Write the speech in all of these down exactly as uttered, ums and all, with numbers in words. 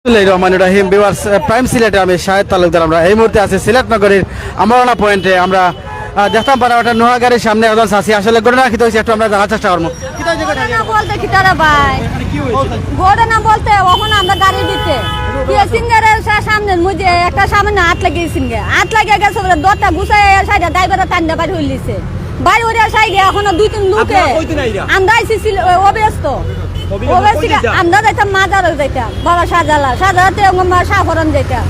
বিসমিল্লাহির রহমানির রহিম। Viewers, আহ, Prime সিলেটে আমি শাহেদ তালুকদার। আমরা এই মুহূর্তে আছি সিলেট নগরীর আমরানা পয়েন্টে। আমরা, আহ, দেখতাম পারা ওটা নোয়া গাড়ির সামনে একজন চাচি। আসলে ঘটনা কিতা অইছে একটু আমরা জানার চেষ্টা করমু। ঘটনা বলতে কিতা রে ভাই? ঘটনা বলতে অখন আমরা গাড়ির ভিতরে গেছিনগা রে, সা-, সামনের মুজে একটা সামনে আত লাগিগেছে। আত লাগিয়া গেছে বলে দরজা গুছাইয়া সাইডে ড্রাইভারে টাইন্দা বাইর অইলিছে। বাইর অইয়া সাইডে অখনো দুই তিন লোকে। আপনারা কই দিন আইরা? আমরা আইছি সিল-, ও-, অভ্যস্ত। অভ্যস্ত কই যাইতা? আমরা যাইতাম মাজারো যাইতাম। বাবা শাহজালাল, শাহজালাল তে আমার শাহপরান যাইতাম।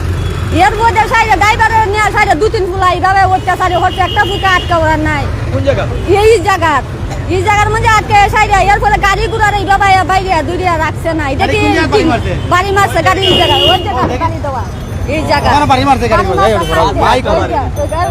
এর মধ্যে সাইডে ড্রাইভারে নিয়া সাইডে দুই তিন ফুলা এইভাবে অত্যাচারী করছে, একটা ফুকে আটকা ওরা নাই। কোন জায়গা? এই জায়গা। এই জায়গার মধ্যে আটকে সাইডে, এর ফলে গাড়ি ঘোড়ার এইভাবে বাইরে দুইটা রাখছে না। এটা গাড়ি কি কোন জায়গায় বাড়ি মারছে? বাড়ি মারছে গাড়ি এই জায়গায়, ওই জায়গায় বাড়ি দেওয়া। এই জায়গা। ওখানে বাড়ি মারছে গাড়ি ঘোড়া, এই ওই ঘোড়া, ওই জায়গা। মাইক ওই ওখানে। জায়গা। ওই জায়গা।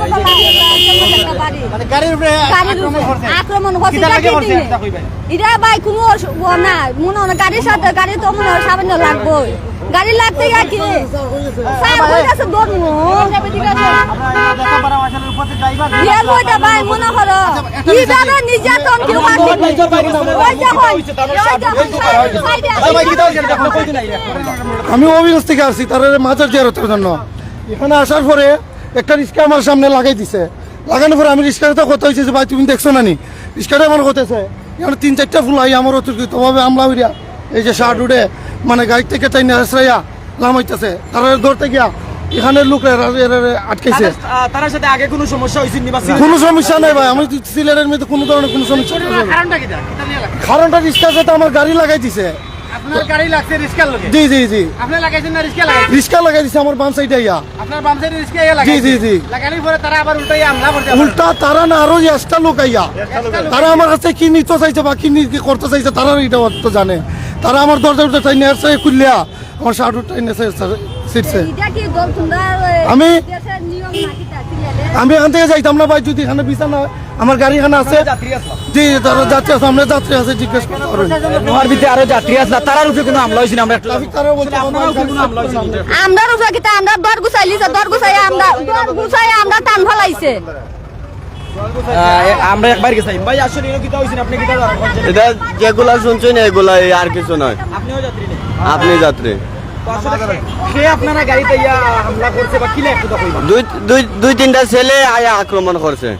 মানে গাড়ির উপরে গাড়ির আক্রমণ উপরে করছে। আক্রমণ করছে, কিতার লাগি এটা করছে, কি? এটা কইবেন? এটা ভাই কোনো অসু-, ও না, মনে হয় গাড়ির সাথে, গাড়ি তো মনে হয় সামান্য লাগবোই। গাড়ি লাগতে গিয়া কি? স্যার, ওই গেছে দৌড়। আপনারা যত বড় আসলে উপস্থিত ড্রাইভার এর মধ্যে ভাই মনে করো, কিভাবে নির্যাতন কেউ মারতে পারে? ওই দেখো, ওই দেখো, সাইডে, সাইডে। আমি হবিগঞ্জ থেকে আসছি, তার মাজার জিয়ারতের জন্য। এখানে আসার পরে একটা রিক্সা আমার সামনে লাগাই দিছে। লাগানোর পরে আমি রিক্সাটা কথা হয়েছে যে, "ভাই, তুমি দেখছো না নি?" রিক্সাটা আমার হতেছে। এখানে তিন চারটা ফুলাই আমার অতর্কিতভাবে হামলা হইয়া এই যে শার্ট উঠে, মানে, গাড়ি থেকে তাই নেসরাইয়া লামাইতেছে। তারা ধরতে গিয়া এখানে লোকরা এরা, এরা, এরা আটকাইছে। তাদের, আহ, তারার সাথে আগে কোনো সমস্যা হয়েছে নি বা ছিল? কোনো সমস্যা নাই ভাই, আমি তো সিলেটের মধ্যে কোনো ধরনের কোনো সমস্যা নাই। কারণটা কি এটা? কিতা নিয়ে লাগছে? কারণটা রিক্সার সাথে আমার গাড়ি লাগাই দিছে। আপনার গাড়ি লাগছে রিক্সার লগে? জি, জি, জি। আপনি লাগাইছেন না রিক্সা লাগাইছে? রিক্সা লাগাই দিছে আমার বাম সাইডে আইয়া। আপনার বাম সাইডে রিক্সা আইয়া জি, লাগাইছে? জি, জি। লাগানোর পরে তারা আবার উল্টাইয়া হামলা করছে আপনার? উল্টা তারা না, আরো এক্সট্রা লোক আইয়া। এক্সট্রা লোক তারা আইয়া। আমার কাছে কি নিতে চাইছে বা কি নি-, কি করতে চাইছে, তারা এটা তো জানে। তারা আমার দরজা উঠে তাই নেসরাইয়া খুললিয়া আমার শার্ট উঠে তাই নেসরাইয়া ছিটছে। এটা কি দল তোমরা, এ, আমি দেশের নিয়ম নাকি তা সিলেটের? আমি এখান থেকে যাইতাম না ভাই, যদি এখানে ভিসা না হয়। আমার গাড়ি এখানে আছে। আপনারা যাত্রী আছেন? জি, তারা যাত্রী আছে, আমরা যাত্রী আছে, জিজ্ঞেস করতে পারবেন। নোয়ার ভিতরে আরো যাত্রী আছে, তারার উপরে কোনো হামলা হয়েছে না? আমরা একটু ট্রাফিক তারা বলতে আপনারার উপরে কোনো হামলা হয়েছে না? আমরার উপরে কিতা, আমরা দর গুছাইলিছে, দর গুছাইয়া আমরা, দর গুছাইয়া আমরা টান ফালাইছে। আহ, এ, আমরা একবার গেছি। ভাই, আসলে এটা কিতা হয়েছে না? আপনি কিতা জানেন? এটা যেগুলা শুনছেন, এগুলাই, আর কিছু নয়। আপনিও যাত্রী নি? আপনি যাত্রী। তো আসলে কে আপনারা গাড়িতে ইয়া হামলা করছে বা কিলা একটু তো কইবা? দুই, দুই, দুই তিনটা ছেলে আয়া আক্রমণ করছে।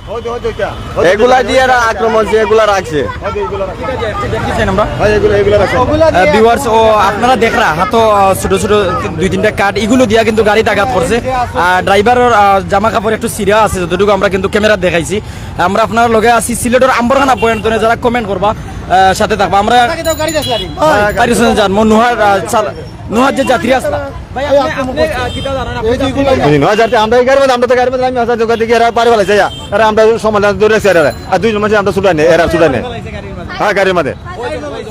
এগুলা দিয়ে এরা আক্রমণ, যে এগুলা রাখছে। কিতা দিয়ে একটু দেখতেছেন আমরা? আহ, viewers, ও আপনারা দেখরা, হাতো, আহ, ছোট ছোট দুই তিনটা কাঠ, এগুলো দিয়া কিন্তু গাড়িত আঘাত করছে। আর ড্রাইভারের, আহ, জামা কাপড় একটু ছিঁড়া আছে, যতটুকু আমরা কিন্তু ক্যামেরা দেখাইছি। আমরা আপনার লগে আছি সিলেটের আম্বরখানা পয়েন্ট, যারা কমেন্ট করবা, আহ, সাথে থাকবা। আমরা গাড়ি দেখলাম। তাই হোসেন জান, মো নুহার, আহ, চাল-, নুহার যে যাত্রী আসলা। ভাই, আপনি, আপনি, আহ, কিতা জানেন? আপনি এই যে যাত্রী এগুলো না? বুঝি না, যাত্রী, আমরা এই গাড়ির মধ্যে, আমরা তো গাড়ির মধ্যে, আমি আসার যোগাযোগ এরা পারে ফেলাইছে, যা। এরা আমরা সমাধান ধরে আছে, এরা। আর দুইজন মাঝে আমরা ছুটাই নেই, এরা ছুটাই নেই। হ্যাঁ, গাড়ির মধ্যে।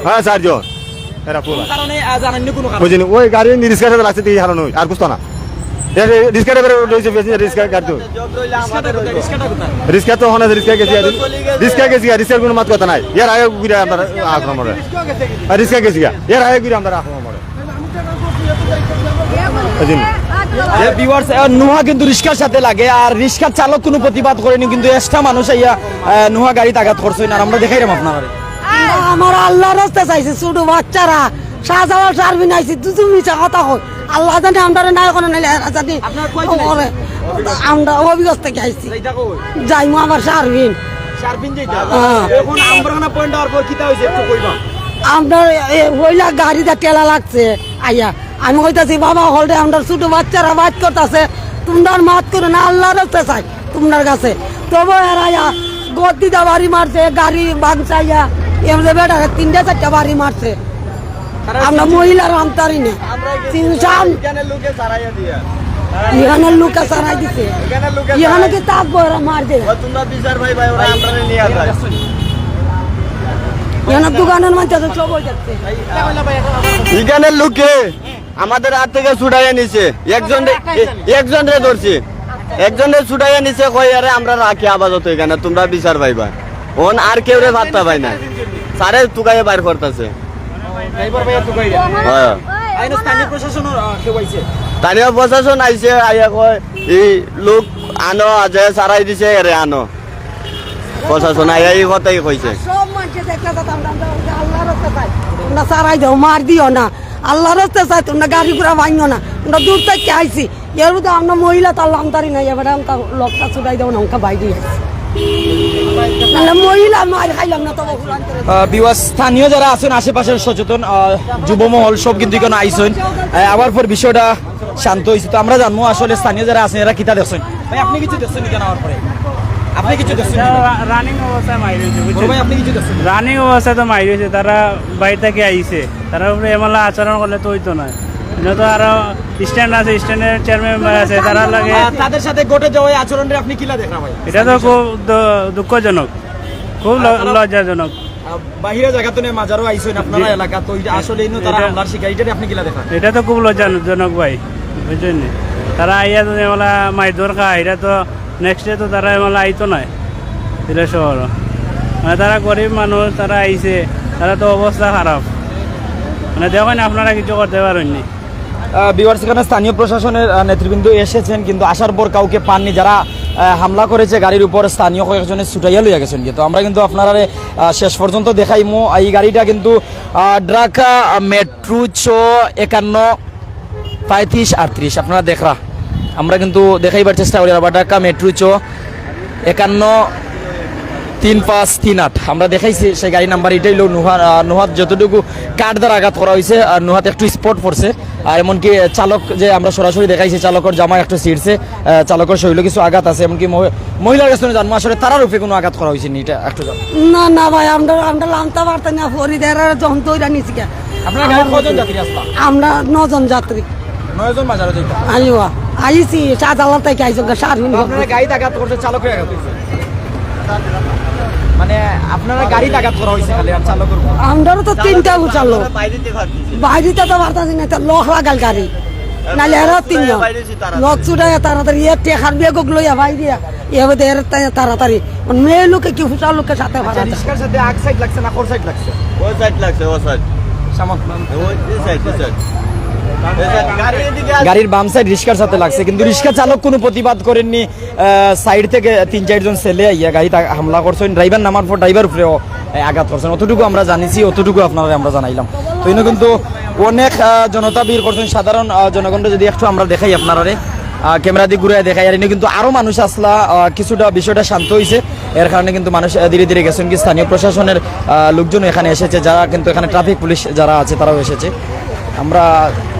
হ্যাঁ, চারজন। এরা ফুল। কোন কারণে, আহ, জানেন না কোনো কারণ? বুঝিনি, ওই গাড়ি নি রিক্সার সাথে লাগছে, দেখি হারানো, আর বুঝতো না। এ, এ, রিক্সা ড্রাইভার রয়েছে, বেশি রিক্সা গাড়ি তো। রিক্সাটা কোথায়? রিক্সাটা কোথায়? রিক্সা তো ওখানে রিক্সা গেছি, আর রিক্সা গেছি, আর রিক্সার কোনো মাত কথা নাই। এর আগে ঘুরে আমরা আক্রমণ করে। আর রিক্সা গেছি, এর আগে ঘুরে আমরা আক্রমণ করে। বুঝিনি। এ viewers, আহ, নুহা কিন্তু রিক্সার সাথে লাগে, আর রিক্সার চালক কোনো প্রতিবাদ করেনি, কিন্তু এক্সট্রা মানুষ আইয়া, আহ, নুহা গাড়িত আঘাত করছে, আর আমরা দেখাইলাম আপনারা। আমরা আল্লাহর রাস্তা চাইছি, ছোট বাচ্চারা, শাহজালাল শারমিন আইছি, তুই, তুই মিছা কথা কই। আল্লাহ জানে আমরারে নাই কোনো নাইলে এরা জানি। আপনারা কই দিন ওরে, আমরা হবিগঞ্জ থেকে আইছি। যাইতা কই? যাইমু আমার শারমিন। শারমিন যাইতা? হ্যাঁ। এখন আম্বরখানা পয়েন্ট হওয়ার পর কিতা হইছে একটু কইবা? আমরা এ, হইলা গাড়ি দা ঠেলা লাগছে, আইয়া। আমি কইতাছি, "বাবা, হলদে আমরা ছোট বাচ্চারা বাইত করতাছে, তোমরা মাত করো না, আল্লাহর রাস্তা চাই।" তোমরার কাছে। তবু এরা ইয়া গদ্দিদা বাড়ি মারছে, গাড়ি ভাঙচাইয়া, এমনি বেটারে তিনটা চারটা বাড়ি মারছে। আমরা মহিলার আনতারি না। তিন সাম- এখানে লোকে সারাইয়া দিয়া। এখানে লোকে সারাই দিছে। এখানে লোকে এখানে সারাই- কি তাক বড় মার দে। ও তোমরা বিচার ভাই ভাই, ওরা আমরারে নিয়ে যায়। এখানে দোকানের মাঝে তো সব হয়ে যাচ্ছে। এখানে লোকে আমাদের হাত থেকে ছুটাইয়া নিছে, একজন রে, এ-, একজন রে ধরছি, একজন রে ছুটাইয়া নিছে, কই, "আরে, আমরা রাখি আপাতত এখানে, তোমরা বিচার পাইবা।" অন আর কেউ রে পাত্তা পাই না, সারে তুকাইয়া বাইর করতাছে। ড্রাইভার ভাইয়া তুকাই দেন। হ্যাঁ। আইন স্থানীয় প্রশাসন, আহ, কেউ আইছে? স্থানীয় প্রশাসন আইছে, আইয়া কয়, "এই লোক আনো, আজ সারাই দিছে, এরে আনো।" প্রশাসন আইয়া এই কথাই কইছে। সব মানুষে দেখলে তো আমরা, আমরা আল্লাহর রাস্তা চাই। আমরা সারাই দেও, মার দিও না। আল্লাহর রাস্তায় চাই, তোমরা গাড়ি ঘোড়া ভাঙিও না, আমরা দূর থাকি আইছি। এর মধ্যে আমরা মহিলা তার লামতারি নাই, এবার আমরা লোকটা ছুটাই দেবো না, আমরা বাইরে আইছি। নাহলে মহিলা মার খাইলাম না, তবে ফুলান করে। আহ, বিওয়াস, স্থানীয় যারা আছেন আশেপাশের সচেতন, আহ, যুব মহল সব কিন্তু এখানে আইছেন। আহ, আবার পর বিষয়টা শান্ত হয়েছে, তো আমরা জানবো আসলে স্থানীয় যারা আছেন এরা কিতা দেখছেন। ভাই, আপনি কিছু দেখছেন এখানে আওয়ার পরে? আপনি কিছু দেখছেন? রানিং অবস্থায় মাইর হয়েছে, বুঝছেন? বড় ভাই, আপনি কিছু দেখছেন? রানিং অবস্থায় তো মাইর হয়েছে, তারা বাইরে থেকে আইছে, তারা উপরে এমন আচরণ করলে তো হইতো না। এটা তো আরো স্ট্যান্ড আছে, স্ট্যান্ডের চেয়ারম্যান মেম্বার আছে, তারা লাগে। আহ, তাদের সাথে ঘটে যাওয়া এই আচরণটা আপনি কিলা দেখরা ভাই? এটা তো খুব দু-, দুঃখজনক, খুব ল-, তারা লজ্জাজনক। আহ, বাহিরে জায়গা তো নিয়ে মাজারও আইছেন আপনারা জি। এলাকা, তো এটা আসলে ইনো তারা এটা হামলার শিকার, এটা আপনি কিলা দেখরা? এটা তো খুব লজ্জাজনক ভাই, বুঝছেন নি? তারা আইয়া যদি এমলা মাইর ধর খায়, এটা তো নেক্সটে তো তারা এমলা আইতো নায়, সিলেট শহর। মানে তারা গরিব মানুষ, তারা আইছে, তারা তো অবস্থা খারাপ। মানে দেখেন, আপনারা কিছু করতে পারেননি। আহ, ভিউয়ার্স, এখানে স্থানীয় প্রশাসনের, আহ, নেতৃবৃন্দ এসেছেন, কিন্তু আসার পর কাউকে পাননি। যারা, আহ, হামলা করেছে গাড়ির উপর, স্থানীয় কয়েকজনে ছুটাইয়া লইয়া গেছেন। তো আমরা কিন্তু আপনারারে, আহ, শেষ পর্যন্ত দেখাইমু। এই গাড়িটা কিন্তু, আহ, ঢাকা মেট্রো চ একান্ন পঁয়ত্রিশ আটত্রিশ, আপনারা দেখরা। আমরা কিন্তু দেখাইবার চেষ্টা করি, আবার ঢাকা মেট্রো চ একান্ন তিন পাঁচ তিন আট। আমরা দেখাইছি সেই গাড়ি নাম্বার, এটাই লো নুহা-, আহ, নুহাত যতটুকু কাঠ দ্বারা আঘাত করা হয়েছে, আর নুহাত একটু স্পট পড়ছে, আর এমনকি চালক যে আমরা সরাসরি দেখাইছি, চালকর জামা একটু ছিঁড়ছে, আহ, চালকর শরীরে কিছু আঘাত আছে, এমনকি মহি-, মহিলার কাছে জানবো আসলে তারার উপরে কোনো আঘাত করা হয়েছে নি, এটা একটু জানবো। না, না ভাই, আমরা, আমরা লামতা পারতাম না, ফরিদ এরা যখন তৈরা নিছি গা। আপনারা গাড়িত কয়জন যাত্রী আসলা? আমরা নয়জন যাত্রী। নয়জন বাজারো যাইতা? আইওয়া, আইছি, শাহজালাল থেকে আইছি, গা, সারহীন তো আপনারা গাড়িত আঘাত করছে, চালকরে আঘাত করছে? মানে, আপনারা গাড়িত আঘাত করা হয়েছে খালি, আর চালকর উপর? আমরারও তো তিনটা চালক। বাইরে তো পারতাছি না, তো লক লাগাল গাড়ি। নাহলে এরা তিনজন। বাইরে হইছে তাড়াতাড়ি। লক ছুটাইয়া তাড়াতাড়ি, এ টেকার ব্যাগ লইয়া বাইরে। এ বোধ এর তাই তাড়াতাড়ি। মানে মেয়ে লোকে কি হুশার লোকের সাথে আচ্ছা, ফাটাতে। রিক্সার সাথে আগ সাইড লাগছে না খোর সাইড লাগছে? ওই সাইড লাগছে, ওই সাইড। সামন। ওই, এই সাইড, এই সাইড। এই সাইড, গাড়ি এদিকে আছে। গাড়ির বাম সাইড রিক্সার সাথে লাগছে, কিন্তু রিক্সা চালক কোনো প্রতিবাদ করেননি। আহ, সাইড থেকে তিন চারজন ছেলে আইয়া গাড়িত হামলা করছেন। ড্রাইভার নামার পর ড্রাইভার উপরেও, আহ, আঘাত করছেন। অতটুকু আমরা জানিছি, অতটুকু আপনারারে আমরা জানাইলাম। তো ইনো কিন্তু অনেক, আহ, জনতা ভিড় করছেন। সাধারণ, আহ, জনগণরে যদি একটু আমরা দেখাই আপনারারে, আহ, ক্যামেরা দি ঘুরাইয়া দেখাই, আর ইনো কিন্তু আরো মানুষ আসলা, আহ, কিছুটা বিষয়টা শান্ত হইছে, এর কারণে কিন্তু মানুষ, আহ, ধীরে ধীরে গেছেন কি। স্থানীয় প্রশাসনের, আহ, লোকজন এখানে এসেছে, যারা কিন্তু এখানে ট্রাফিক পুলিশ যারা আছে তারাও এসেছে। আমরা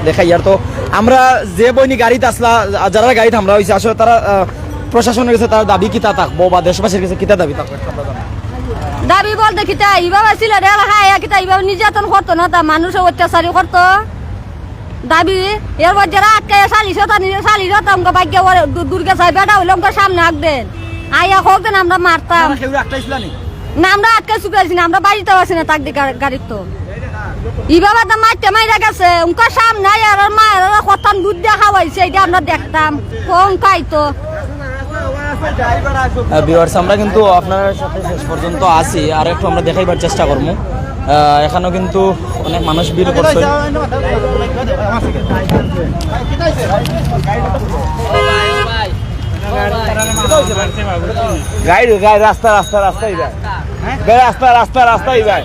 দেখাই আর তো আমরা যে বইনি গাড়িত আসলা, আহ, যারা গাড়িত হামলা হইছে, আসলে তারা, আহ, প্রশাসনের কাছে তার দাবি কিতা থাকবো বা দেশবাসীর কাছে কিতা দাবি থাকবো? দাবি বলতে কিতা, ইভাবে ছিল রে, হ্যাঁ, কিতা ইভাবে নির্যাতন করতো না, তা মানুষে অত্যাচারই করতো। দাবি, এরপর যারা আটকে চালিশ হতা, নিজে চালিশ হতা, উনকে বাইকে ওরে দু-, দুর্গে চাই, বেটা হইলে উনকে সামনে আঁক দেন। আইয়া হোক দেন, আমরা মারতাম। না, কেউ আটকাইছিল নি? না, আমরা আটকে চুকাইছি না, আমরা বাড়িতে আছি না, তাক দিয়ে গা-, গাড়ির তো। ইভাবে তো মারতে মাইরা গেছে, উনকে সামনে আইয়া আর মা আর ওরা কত দুধ দিয়ে খাওয়াইছে, এটা আমরা দেখতাম। কোন খাইতো? আহ, ভিউয়ার্স, আমরা কিন্তু আপনার সাথে শেষ পর্যন্ত আছি, আর একটু আমরা দেখাইবার চেষ্টা করবো। আহ, এখানেও কিন্তু অনেক মানুষ ভিড় করছে। গাড়ি, গাড়ি, রাস্তা, রাস্তা, রাস্তায় ভাই। ভাই, রাস্তা, রাস্তা, রাস্তায় ভাই।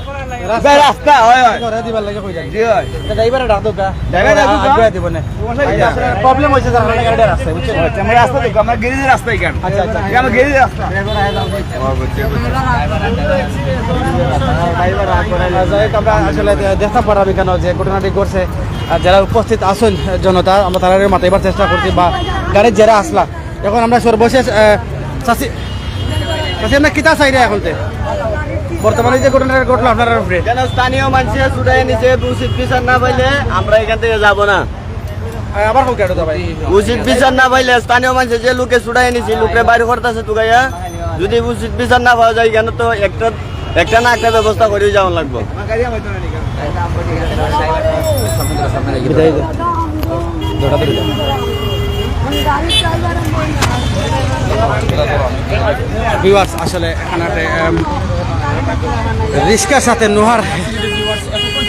ভাই, রাস্তা, হয়, হয়। করে দিবার লাগে কই যাই। জি, হয়। এটা ড্রাইভারে ডাক দাও কা? ড্রাইভারে ডাক দাও কা? আগে দিব না। সমস্যা কি? আসলে প্রবলেম হইছে, যার কারণে গাড়িটা রাস্তায়, বুঝছেন? আচ্ছা, আমরা রাস্তা দেখো, আমরা গ্যারেজের রাস্তায় কেন? আচ্ছা, আচ্ছা। এটা আমার গ্যারেজের রাস্তা। ড্রাইভার আয় দাও। ও, বুঝছি, বুঝছি। আচ্ছা, যাই হোক, আমরা আসলে দে-, দেখতাম পারলাম এখানে যে ঘটনাটি ঘটছে। আর যারা উপস্থিত আছেন জনতা, আমরা তারারে মাতাইবার চেষ্টা করছি বা গাড়ির যারা আসলা, এখন আমরা সর্বশেষ, আহ, চাচি, চাচি, আমরা কিতা চাইরা এখন তে? বর্তমানে যে ঘটনাটা ঘটলো আপনার উপরে। কেন স্থানীয় মানুষে ছুটাই নিছে, উচিত বিচার না পাইলে আমরা এখান থেকে যাব না। আহ, আবার হোক এটা তো ভাই। উচিত বিচার না পাইলে স্থানীয় মানুষে যে লোকে ছুটাই নিছে, লোকরে বাইর করতেছে তুকাইয়া, যদি উচিত বিচার না পাওয়া যায়, কেন তো একটা, একটা না একটা ব্যবস্থা করে যাওয়া লাগবো। ভিউয়ার্স, আসলে এখানে একটা, এম, রিস্কার সাথে নুহার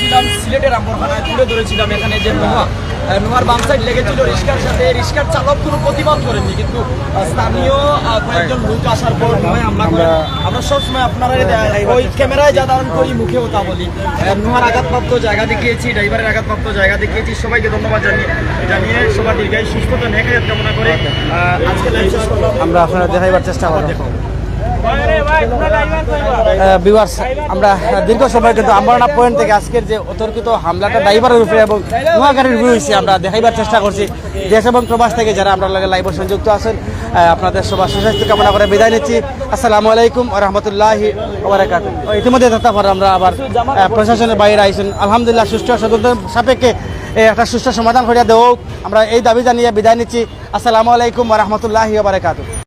ছিলাম সিলেটের আম্বরখানায়, তুলে ধরেছিলাম এখানে যে নোহা, আহ, নোহার বাম সাইড লেগেছিল রিক্সার সাথে। রিক্সার চালক কোনো প্রতিবাদ করেননি, কিন্তু আহ, স্থানীয় আহ, কয়েকজন লোক আসার পর নোহায় হামলা করে। আমরা সবসময় আপনারা ওই ক্যামেরায় যা ধারণ করি, মুখেও তা বলি। আহ, নোহার আঘাতপ্রাপ্ত জায়গা দেখিয়েছি, ড্রাইভারের আঘাতপ্রাপ্ত জায়গা দেখিয়েছি। সবাইকে ধন্যবাদ জানিয়ে জানিয়ে সবার দীর্ঘায়ু সুস্থতা নেখায়াত কামনা করে আহ, আজকে লাইভ শেষ করলাম। আমরা আপনারা দেখাইবার চেষ্টা করব। ভিউয়ার্স, আমরা দীর্ঘ সময় কিন্তু আম্বরখানা পয়েন্ট থেকে আজকের যে অতর্কিত হামলাটা ড্রাইভারের উপরে এবং নোয়া গাড়ির উপরে হয়েছে, আমরা দেখাইবার চেষ্টা করছি। দেশ এবং প্রবাস থেকে যারা আমরা লগে লাইভে সংযুক্ত আছেন, আহ, আপনাদের সবার সুস্বাস্থ্য কামনা করে বিদায় নিচ্ছি। আসসালামু আলাইকুম ওয়া রাহমাতুল্লাহি ওয়া বারাকাতুহু। ইতিমধ্যে তথ্য আমরা আবার আহ, প্রশাসনের বাইরে আইছেন। আলহামদুলিল্লাহ, সুষ্ঠু তদন্ত সাপেক্ষে এই একটা সুষ্ঠু সমাধান করিয়া দেওয়া হোক। আমরা এই দাবি জানিয়ে বিদায় নিচ্ছি। আসসালামু আলাইকুম ওয়া রাহমাতুল্লাহি ওয়া বারাকাতুহু।